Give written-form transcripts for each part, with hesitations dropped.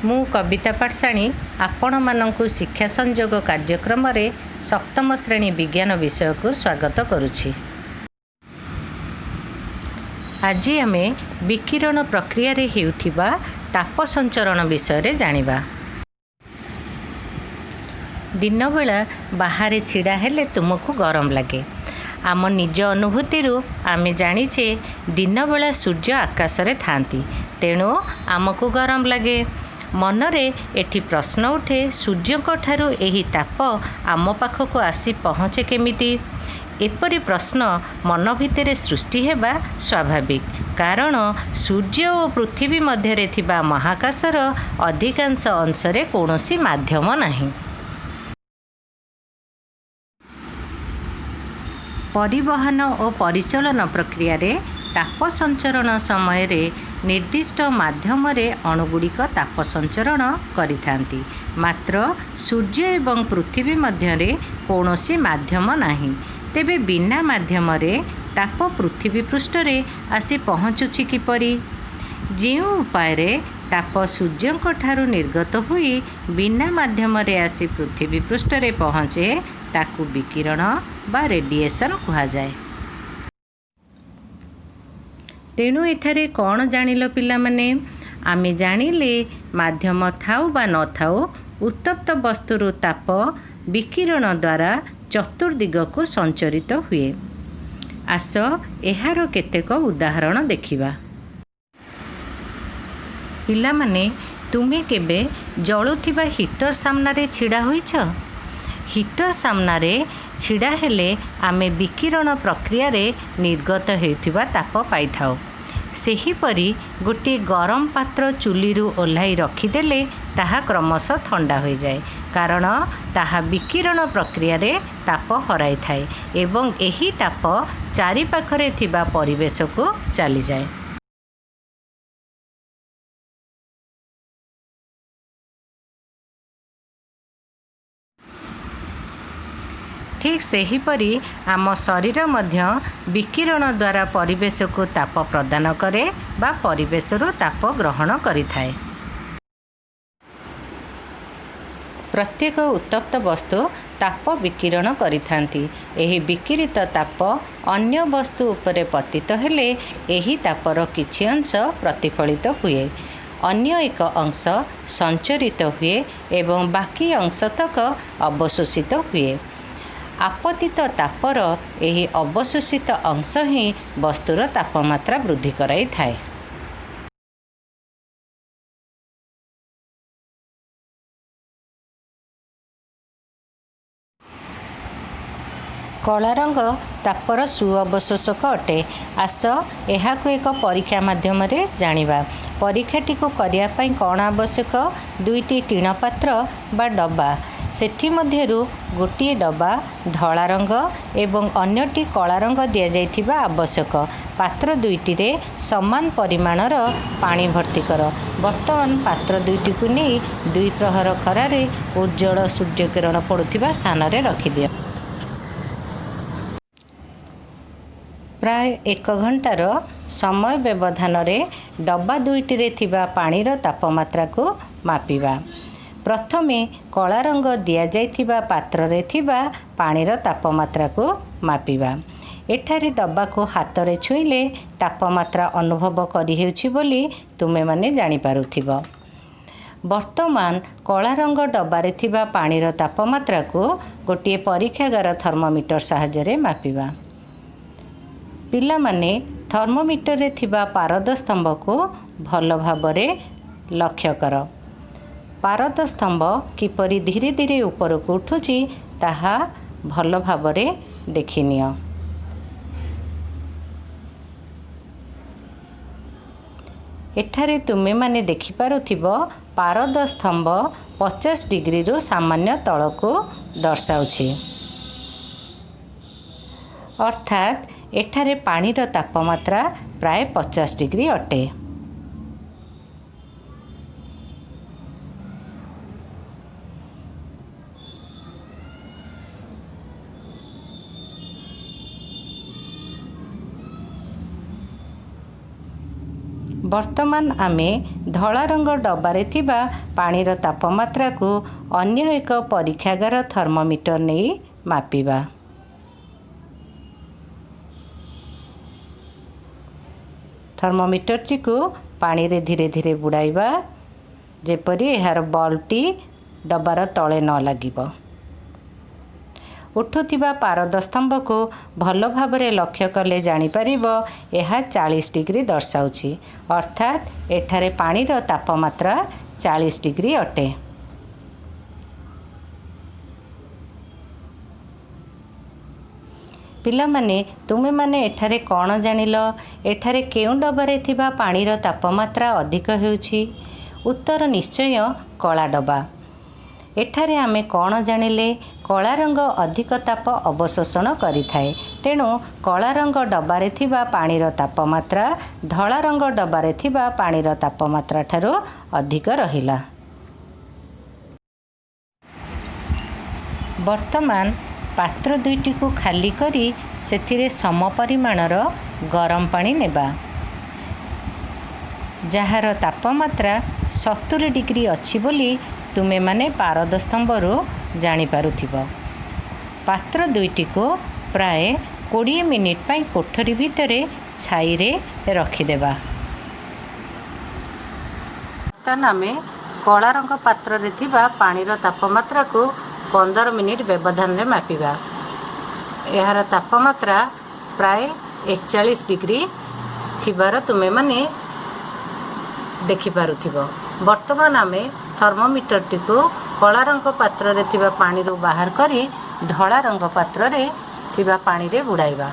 ମୁଁ କବିତା ପାଟଶାଣୀ ଆପଣମାନଙ୍କୁ ଶିକ୍ଷା ସଂଯୋଗ କାର୍ଯ୍ୟକ୍ରମରେ ସପ୍ତମ ଶ୍ରେଣୀ ବିଜ୍ଞାନ ବିଷୟକୁ ସ୍ୱାଗତ କରୁଛି। ଆଜି ଆମେ ବିକିରଣ ପ୍ରକ୍ରିୟାରେ ହେଉଥିବା ତାପ ସଞ୍ଚରଣ ବିଷୟରେ ଜାଣିବା। ଦିନବେଳା ବାହାରେ ଛିଡ଼ା ହେଲେ ତୁମକୁ ଗରମ ଲାଗେ। ଆମ ନିଜ ଅନୁଭୂତିରୁ ଆମେ ଜାଣିଛେ, ଦିନବେଳା ସୂର୍ଯ୍ୟ ଆକାଶରେ ଥାଆନ୍ତି, ତେଣୁ ଆମକୁ ଗରମ ଲାଗେ। ମନରେ ଏଠି ପ୍ରଶ୍ନ ଉଠେ, ସୂର୍ଯ୍ୟଙ୍କଠାରୁ ଏହି ତାପ ଆମ ପାଖକୁ ଆସି ପହଞ୍ଚେ କେମିତି? ଏପରି ପ୍ରଶ୍ନ ମନ ଭିତରେ ସୃଷ୍ଟି ହେବା ସ୍ୱାଭାବିକ, କାରଣ ସୂର୍ଯ୍ୟ ଓ ପୃଥିବୀ ମଧ୍ୟରେ ଥିବା ମହାକାଶର ଅଧିକାଂଶ ଅଂଶରେ କୌଣସି ମାଧ୍ୟମ ନାହିଁ। ପରିବହନ ଓ ପରିଚଳନ ପ୍ରକ୍ରିୟାରେ ତାପ ସଞ୍ଚରଣ ସମୟରେ ନିର୍ଦ୍ଦିଷ୍ଟ ମାଧ୍ୟମରେ ଅଣୁଗୁଡ଼ିକ ତାପ ସଞ୍ଚରଣ କରିଥାନ୍ତି। ମାତ୍ର ସୂର୍ଯ୍ୟ ଏବଂ ପୃଥିବୀ ମଧ୍ୟରେ କୌଣସି ମାଧ୍ୟମ ନାହିଁ। ତେବେ ବିନା ମାଧ୍ୟମରେ ତାପ ପୃଥିବୀ ପୃଷ୍ଠରେ ଆସି ପହଞ୍ଚୁଛି କିପରି? ଯେଉଁ ଉପାୟରେ ତାପ ସୂର୍ଯ୍ୟଙ୍କଠାରୁ ନିର୍ଗତ ହୋଇ ବିନା ମାଧ୍ୟମରେ ଆସି ପୃଥିବୀ ପୃଷ୍ଠରେ ପହଞ୍ଚେ, ତାକୁ ବିକିରଣ ବା ରେଡ଼ିଏସନ୍ କୁହାଯାଏ। ତେଣୁ ଏଠାରେ କ'ଣ ଜାଣିଲ ପିଲାମାନେ? ଆମେ ଜାଣିଲେ, ମାଧ୍ୟମ ଥାଉ ବା ନଥାଉ, ଉତ୍ତପ୍ତ ବସ୍ତୁରୁ ତାପ ବିକିରଣ ଦ୍ୱାରା ଚତୁର୍ଦିଗକୁ ସଞ୍ଚରିତ ହୁଏ। ଆସ ଏହାର କେତେକ ଉଦାହରଣ ଦେଖିବା। ପିଲାମାନେ, ତୁମେ କେବେ ଜଳୁଥିବା ହିଟର ସାମ୍ନାରେ ଛିଡ଼ା ହୋଇଛ? ହିଟର ସାମ୍ନାରେ ଛିଡ଼ା ହେଲେ ଆମେ ବିକିରଣ ପ୍ରକ୍ରିୟାରେ ନିର୍ଗତ ହେଉଥିବା ତାପ ପାଇଥାଉ। ସେହିପରି ଗୋଟିଏ ଗରମ ପାତ୍ର ଚୁଲିରୁ ଓହ୍ଲାଇ ରଖିଦେଲେ ତାହା କ୍ରମଶଃ ଥଣ୍ଡା ହୋଇଯାଏ, କାରଣ ତାହା ବିକିରଣ ପ୍ରକ୍ରିୟାରେ ତାପ ହରାଇଥାଏ ଏବଂ ଏହି ତାପ ଚାରିପାଖରେ ଥିବା ପରିବେଶକୁ ଚାଲିଯାଏ। ଠିକ୍ ସେହିପରି ଆମ ଶରୀର ମଧ୍ୟ ବିକିରଣ ଦ୍ୱାରା ପରିବେଶକୁ ତାପ ପ୍ରଦାନ କରେ ବା ପରିବେଶରୁ ତାପ ଗ୍ରହଣ କରିଥାଏ। ପ୍ରତ୍ୟେକ ଉତ୍ତପ୍ତ ବସ୍ତୁ ତାପ ବିକିରଣ କରିଥାନ୍ତି। ଏହି ବିକିରିତ ତାପ ଅନ୍ୟ ବସ୍ତୁ ଉପରେ ପତିତ ହେଲେ ଏହି ତାପର କିଛି ଅଂଶ ପ୍ରତିଫଳିତ ହୁଏ, ଅନ୍ୟ ଏକ ଅଂଶ ସଞ୍ଚରିତ ହୁଏ ଏବଂ ବାକି ଅଂଶତକ ଅବଶୋଷିତ ହୁଏ। ଆପତିତ ତାପର ଏହି ଅବଶୋଷିତ ଅଂଶ ହିଁ ବସ୍ତୁର ତାପମାତ୍ରା ବୃଦ୍ଧି କରାଇଥାଏ। କଳା ରଙ୍ଗ ତାପର ସୁଅବଶୋଷକ ଅଟେ। ଆସ ଏହାକୁ ଏକ ପରୀକ୍ଷା ମାଧ୍ୟମରେ ଜାଣିବା। ପରୀକ୍ଷାଟିକୁ କରିବା ପାଇଁ କ'ଣ ଆବଶ୍ୟକ? ଦୁଇଟି ଟିଣ ପାତ୍ର ବା ଡବା। ସେଥିମଧ୍ୟରୁ ଗୋଟିଏ ଡବା ଧଳା ରଙ୍ଗ ଏବଂ ଅନ୍ୟଟି କଳା ରଙ୍ଗ ଦିଆଯାଇଥିବା ଆବଶ୍ୟକ। ପାତ୍ର ଦୁଇଟିରେ ସମାନ ପରିମାଣର ପାଣି ଭର୍ତ୍ତି କର। ବର୍ତ୍ତମାନ ପାତ୍ର ଦୁଇଟିକୁ ନେଇ ଦ୍ୱିପ୍ରହର ଖରାରେ ଉଜ୍ଜ୍ୱଳ ସୂର୍ଯ୍ୟକିରଣ ପଡ଼ୁଥିବା ସ୍ଥାନରେ ରଖିଦିଅ। ପ୍ରାୟ ଏକ ଘଣ୍ଟାର ସମୟ ବ୍ୟବଧାନରେ ଡବା ଦୁଇଟିରେ ଥିବା ପାଣିର ତାପମାତ୍ରାକୁ ମାପିବା। ପ୍ରଥମେ କଳା ରଙ୍ଗ ଦିଆଯାଇଥିବା ପାତ୍ରରେ ଥିବା ପାଣିର ତାପମାତ୍ରାକୁ ମାପିବା। ଏଠାରେ ଡବାକୁ ହାତରେ ଛୁଇଁଲେ ତାପମାତ୍ରା ଅନୁଭବ କରିହେଉଛି ବୋଲି ତୁମେମାନେ ଜାଣିପାରୁଥିବ। ବର୍ତ୍ତମାନ କଳା ରଙ୍ଗ ଡବାରେ ଥିବା ପାଣିର ତାପମାତ୍ରାକୁ ଗୋଟିଏ ପରୀକ୍ଷାଗାର ଥର୍ମୋମିଟର ସାହାଯ୍ୟରେ ମାପିବା। ପିଲାମାନେ, ଥର୍ମୋମିଟରରେ ଥିବା ପାରଦ ସ୍ତମ୍ଭକୁ ଭଲ ଭାବରେ ଲକ୍ଷ୍ୟ କର। ପାରଦ ସ୍ତମ୍ଭ କିପରି ଧୀରେ ଧୀରେ ଉପରକୁ ଉଠୁଛି, ତାହା ଭଲ ଭାବରେ ଦେଖିନିଅ। ଏଠାରେ ତୁମେମାନେ ଦେଖିପାରୁଥିବ, ପାରଦ ସ୍ତମ୍ଭ 50 ଡିଗ୍ରୀରୁ ସାମାନ୍ୟ ତଳକୁ ଦର୍ଶାଉଛି। ଅର୍ଥାତ୍ ଏଠାରେ ପାଣିର ତାପମାତ୍ରା ପ୍ରାୟ 50 ଡିଗ୍ରୀ ଅଟେ। ବର୍ତ୍ତମାନ ଆମେ ଧଳା ରଙ୍ଗ ଡବାରେ ଥିବା ପାଣିର ତାପମାତ୍ରାକୁ ଅନ୍ୟ ଏକ ପରୀକ୍ଷାଗାର ଥର୍ମୋମିଟର ନେଇ ମାପିବା। ଥର୍ମୋମିଟରଟିକୁ ପାଣିରେ ଧୀରେ ଧୀରେ ବୁଡ଼ାଇବା, ଯେପରି ଏହାର ବଲ୍ବଟି ଡବାର ତଳେ ନ ଲାଗିବ। ଉଠୁଥିବା ପାରଦ ସ୍ତମ୍ଭକୁ ଭଲ ଭାବରେ ଲକ୍ଷ୍ୟ କଲେ ଜାଣିପାରିବ ଏହା 40 ଡିଗ୍ରୀ ଦର୍ଶାଉଛି, ଅର୍ଥାତ୍ ଏଠାରେ ପାଣିର ତାପମାତ୍ରା 40 ଡିଗ୍ରୀ ଅଟେ। ପିଲାମାନେ, ତୁମେମାନେ ଏଠାରେ କ'ଣ ଜାଣିଲ? ଏଠାରେ କେଉଁ ଡବାରେ ଥିବା ପାଣିର ତାପମାତ୍ରା ଅଧିକ ହେଉଛି? ଉତ୍ତର ନିଶ୍ଚୟ କଳା ଡବା। ଏଠାରେ ଆମେ କ'ଣ ଜାଣିଲେ? କଳା ରଙ୍ଗ ଅଧିକ ତାପ ଅବଶୋଷଣ କରିଥାଏ। ତେଣୁ କଳା ରଙ୍ଗ ଡବାରେ ଥିବା ପାଣିର ତାପମାତ୍ରା ଧଳା ରଙ୍ଗ ଡବାରେ ଥିବା ପାଣିର ତାପମାତ୍ରା ଠାରୁ ଅଧିକ ରହିଲା। ବର୍ତ୍ତମାନ ପାତ୍ର ଦୁଇଟିକୁ ଖାଲି କରି ସେଥିରେ ସମ ପରିମାଣର ଗରମ ପାଣି ନେବା, ଯାହାର ତାପମାତ୍ରା 70 ଡିଗ୍ରୀ ଅଛି ବୋଲି ତୁମେମାନେ ପାରଦ ସ୍ତମ୍ଭରୁ ଜାଣିପାରୁଥିବ। ପାତ୍ର ଦୁଇଟିକୁ ପ୍ରାୟ 20 ମିନିଟ୍ ପାଇଁ କୋଠରୀ ଭିତରେ ଛାଇରେ ରଖିଦେବା। ବର୍ତ୍ତମାନ ଆମେ କଳା ରଙ୍ଗ ପାତ୍ରରେ ଥିବା ପାଣିର ତାପମାତ୍ରାକୁ 15 ମିନିଟ୍ ବ୍ୟବଧାନରେ ମାପିବା। ଏହାର ତାପମାତ୍ରା ପ୍ରାୟ 41 ଡିଗ୍ରୀ ଥିବାର ତୁମେମାନେ ଦେଖିପାରୁଥିବ। ବର୍ତ୍ତମାନ ଆମେ ଥର୍ମୋମିଟରଟିକୁ କଳା ରଙ୍ଗ ପାତ୍ରରେ ଥିବା ପାଣିରୁ ବାହାର କରି ଧଳା ରଙ୍ଗ ପାତ୍ରରେ ଥିବା ପାଣିରେ ବୁଡ଼ାଇବା।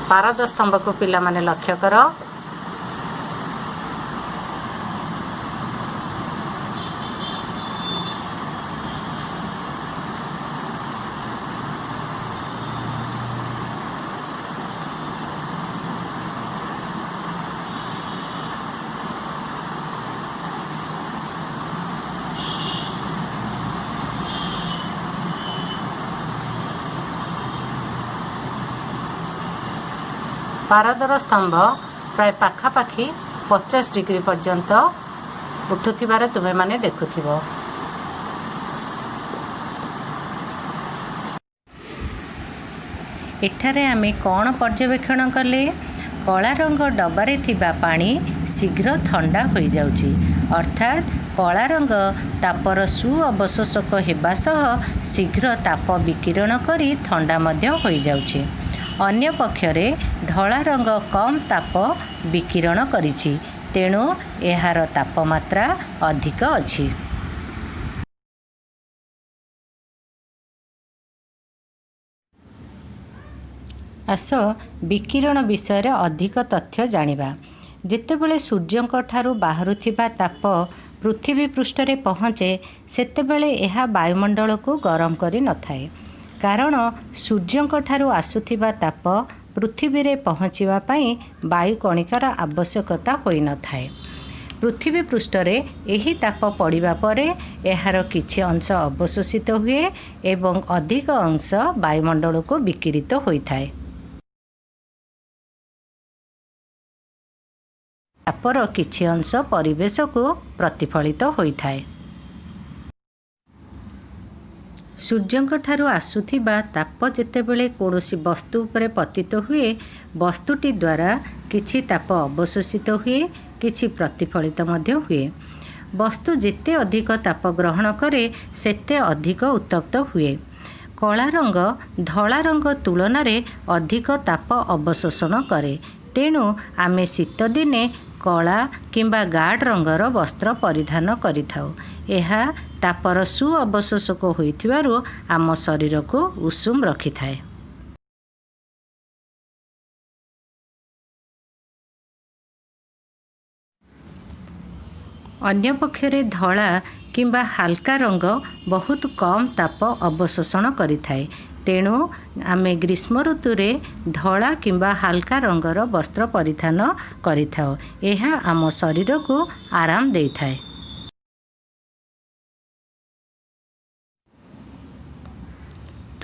ପାରଦ ସ୍ତମ୍ଭକୁ ପିଲାମାନେ ଲକ୍ଷ୍ୟ କର। ପାରଦର ସ୍ତମ୍ଭ ପ୍ରାୟ ପାଖାପାଖି 50 ଡିଗ୍ରୀ ପର୍ଯ୍ୟନ୍ତ ଉଠୁଥିବାର ତୁମେମାନେ ଦେଖୁଥିବ। ଏଠାରେ ଆମେ କ'ଣ ପର୍ଯ୍ୟବେକ୍ଷଣ କଲେ? କଳା ରଙ୍ଗ ଡବାରେ ଥିବା ପାଣି ଶୀଘ୍ର ଥଣ୍ଡା ହୋଇଯାଉଛି, ଅର୍ଥାତ୍ କଳା ରଙ୍ଗ ତାପର ସୁଅବଶୋଷକ ହେବା ସହ ଶୀଘ୍ର ତାପ ବିକିରଣ କରି ଥଣ୍ଡା ମଧ୍ୟ ହୋଇଯାଉଛି। ଅନ୍ୟପକ୍ଷରେ ଧଳା ରଙ୍ଗ କମ୍ ତାପ ବିକିରଣ କରିଛି, ତେଣୁ ଏହାର ତାପମାତ୍ରା ଅଧିକ ଅଛି। ଆସ ବିକିରଣ ବିଷୟରେ ଅଧିକ ତଥ୍ୟ ଜାଣିବା। ଯେତେବେଳେ ସୂର୍ଯ୍ୟଙ୍କଠାରୁ ବାହାରୁଥିବା ତାପ ପୃଥିବୀ ପୃଷ୍ଠରେ ପହଞ୍ଚେ, ସେତେବେଳେ ଏହା ବାୟୁମଣ୍ଡଳକୁ ଗରମ କରିନଥାଏ। କାରଣ ସୂର୍ଯ୍ୟଙ୍କଠାରୁ ଆସୁଥିବା ତାପ ପୃଥିବୀରେ ପହଞ୍ଚିବା ପାଇଁ ବାୟୁ କଣିକାର ଆବଶ୍ୟକତା ହୋଇନଥାଏ। ପୃଥିବୀ ପୃଷ୍ଠରେ ଏହି ତାପ ପଡ଼ିବା ପରେ ଏହାର କିଛି ଅଂଶ ଅବଶୋଷିତ ହୁଏ ଏବଂ ଅଧିକ ଅଂଶ ବାୟୁମଣ୍ଡଳକୁ ବିକିରିତ ହୋଇଥାଏ। ତାପର କିଛି ଅଂଶ ପରିବେଶକୁ ପ୍ରତିଫଳିତ ହୋଇଥାଏ। ସୂର୍ଯ୍ୟଙ୍କଠାରୁ ଆସୁଥିବା ତାପ ଯେତେବେଳେ କୌଣସି ବସ୍ତୁ ଉପରେ ପତିତ ହୁଏ, ବସ୍ତୁଟି ଦ୍ୱାରା କିଛି ତାପ ଅବଶୋଷିତ ହୁଏ, କିଛି ପ୍ରତିଫଳିତ ମଧ୍ୟ ହୁଏ। ବସ୍ତୁ ଯେତେ ଅଧିକ ତାପ ଗ୍ରହଣ କରେ, ସେତେ ଅଧିକ ଉତ୍ତପ୍ତ ହୁଏ। କଳା ରଙ୍ଗ ଧଳା ରଙ୍ଗ ତୁଳନାରେ ଅଧିକ ତାପ ଅବଶୋଷଣ କରେ, ତେଣୁ ଆମେ ଶୀତଦିନେ କଳା କିମ୍ବା ଗାଢ଼ ରଙ୍ଗର ବସ୍ତ୍ର ପରିଧାନ କରିଥାଉ। ଏହା ତାପର ସୁଅବଶୋଷକ ହୋଇଥିବାରୁ ଆମ ଶରୀରକୁ ଉଷୁମ ରଖିଥାଏ। ଅନ୍ୟପକ୍ଷରେ ଧଳା କିମ୍ବା ହାଲକା ରଙ୍ଗ ବହୁତ କମ୍ ତାପ ଅବଶୋଷଣ କରିଥାଏ, ତେଣୁ ଆମେ ଗ୍ରୀଷ୍ମ ଋତୁରେ ଧଳା କିମ୍ବା ହାଲକା ରଙ୍ଗର ବସ୍ତ୍ର ପରିଧାନ କରିଥାଉ। ଏହା ଆମ ଶରୀରକୁ ଆରାମ ଦେଇଥାଏ।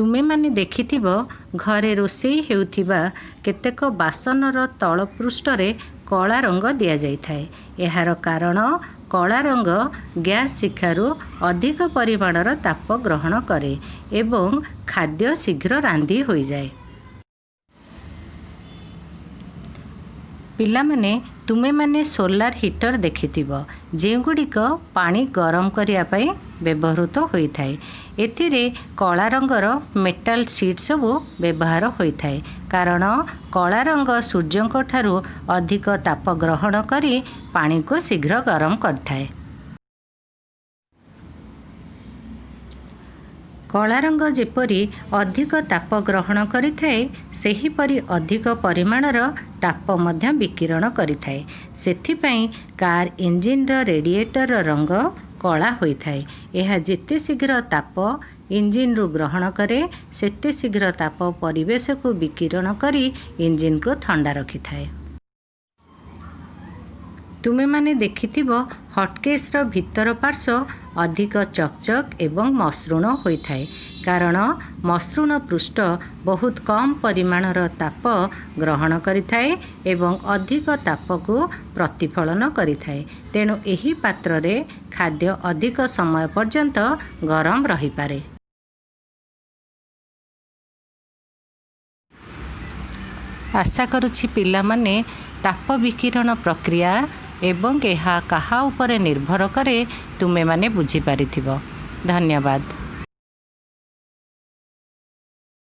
ତୁମେମାନେ ଦେଖିଥିବ, ଘରେ ରୋଷେଇ ହେଉଥିବା କେତେକ ବାସନର ତଳ ପୃଷ୍ଠରେ କଳା ରଙ୍ଗ ଦିଆଯାଇଥାଏ। ଏହାର କାରଣ କଳା ରଙ୍ଗ ଗ୍ୟାସ୍ ଶିଖାରୁ ଅଧିକ ପରିମାଣର ତାପ ଗ୍ରହଣ କରେ ଏବଂ ଖାଦ୍ୟ ଶୀଘ୍ର ରାନ୍ଧି ହୋଇଯାଏ। ପିଲାମାନେ, ତୁମେମାନେ ସୋଲାର ହିଟର ଦେଖିଥିବ, ଯେଉଁଗୁଡ଼ିକ ପାଣି ଗରମ କରିବା ପାଇଁ ବ୍ୟବହୃତ ହୋଇଥାଏ। ଏଥିରେ କଳା ରଙ୍ଗର ମେଟାଲ ସିଟ୍ ସବୁ ବ୍ୟବହାର ହୋଇଥାଏ, କାରଣ କଳା ରଙ୍ଗ ସୂର୍ଯ୍ୟଙ୍କଠାରୁ ଅଧିକ ତାପ ଗ୍ରହଣ କରି ପାଣିକୁ ଶୀଘ୍ର ଗରମ କରିଥାଏ। କଳା ରଙ୍ଗ ଯେପରି ଅଧିକ ତାପ ଗ୍ରହଣ କରିଥାଏ, ସେହିପରି ଅଧିକ ପରିମାଣର ତାପ ମଧ୍ୟ ବିକିରଣ କରିଥାଏ। ସେଥିପାଇଁ କାର୍ ଇଞ୍ଜିନ୍‌ର ରେଡିଏଟରର ରଙ୍ଗ କଳା ହୋଇଥାଏ। ଏହା ଯେତେ ଶୀଘ୍ର ତାପ ଇଞ୍ଜିନ୍‌ରୁ ଗ୍ରହଣ କରେ, ସେତେ ଶୀଘ୍ର ତାପ ପରିବେଶକୁ ବିକିରଣ କରି ଇଞ୍ଜିନ୍‌କୁ ଥଣ୍ଡା ରଖିଥାଏ। ତୁମେମାନେ ଦେଖିଥିବ, ହଟ୍‌କେସ୍‌ର ଭିତର ପାର୍ଶ୍ୱ ଅଧିକ ଚକଚକ ଏବଂ ମସୃଣ ହୋଇଥାଏ। କାରଣ ମସୃଣ ପୃଷ୍ଠ ବହୁତ କମ୍ ପରିମାଣର ତାପ ଗ୍ରହଣ କରିଥାଏ ଏବଂ ଅଧିକ ତାପକୁ ପ୍ରତିଫଳନ କରିଥାଏ। ତେଣୁ ଏହି ପାତ୍ରରେ ଖାଦ୍ୟ ଅଧିକ ସମୟ ପର୍ଯ୍ୟନ୍ତ ଗରମ ରହିପାରେ। ଆଶା କରୁଛି ପିଲାମାନେ, ତାପ ବିକିରଣ ପ୍ରକ୍ରିୟା ଏବଂ ଏହା କାହା ଉପରେ ନିର୍ଭର କରେ ତୁମେମାନେ ବୁଝିପାରିଥିବ। ଧନ୍ୟବାଦ।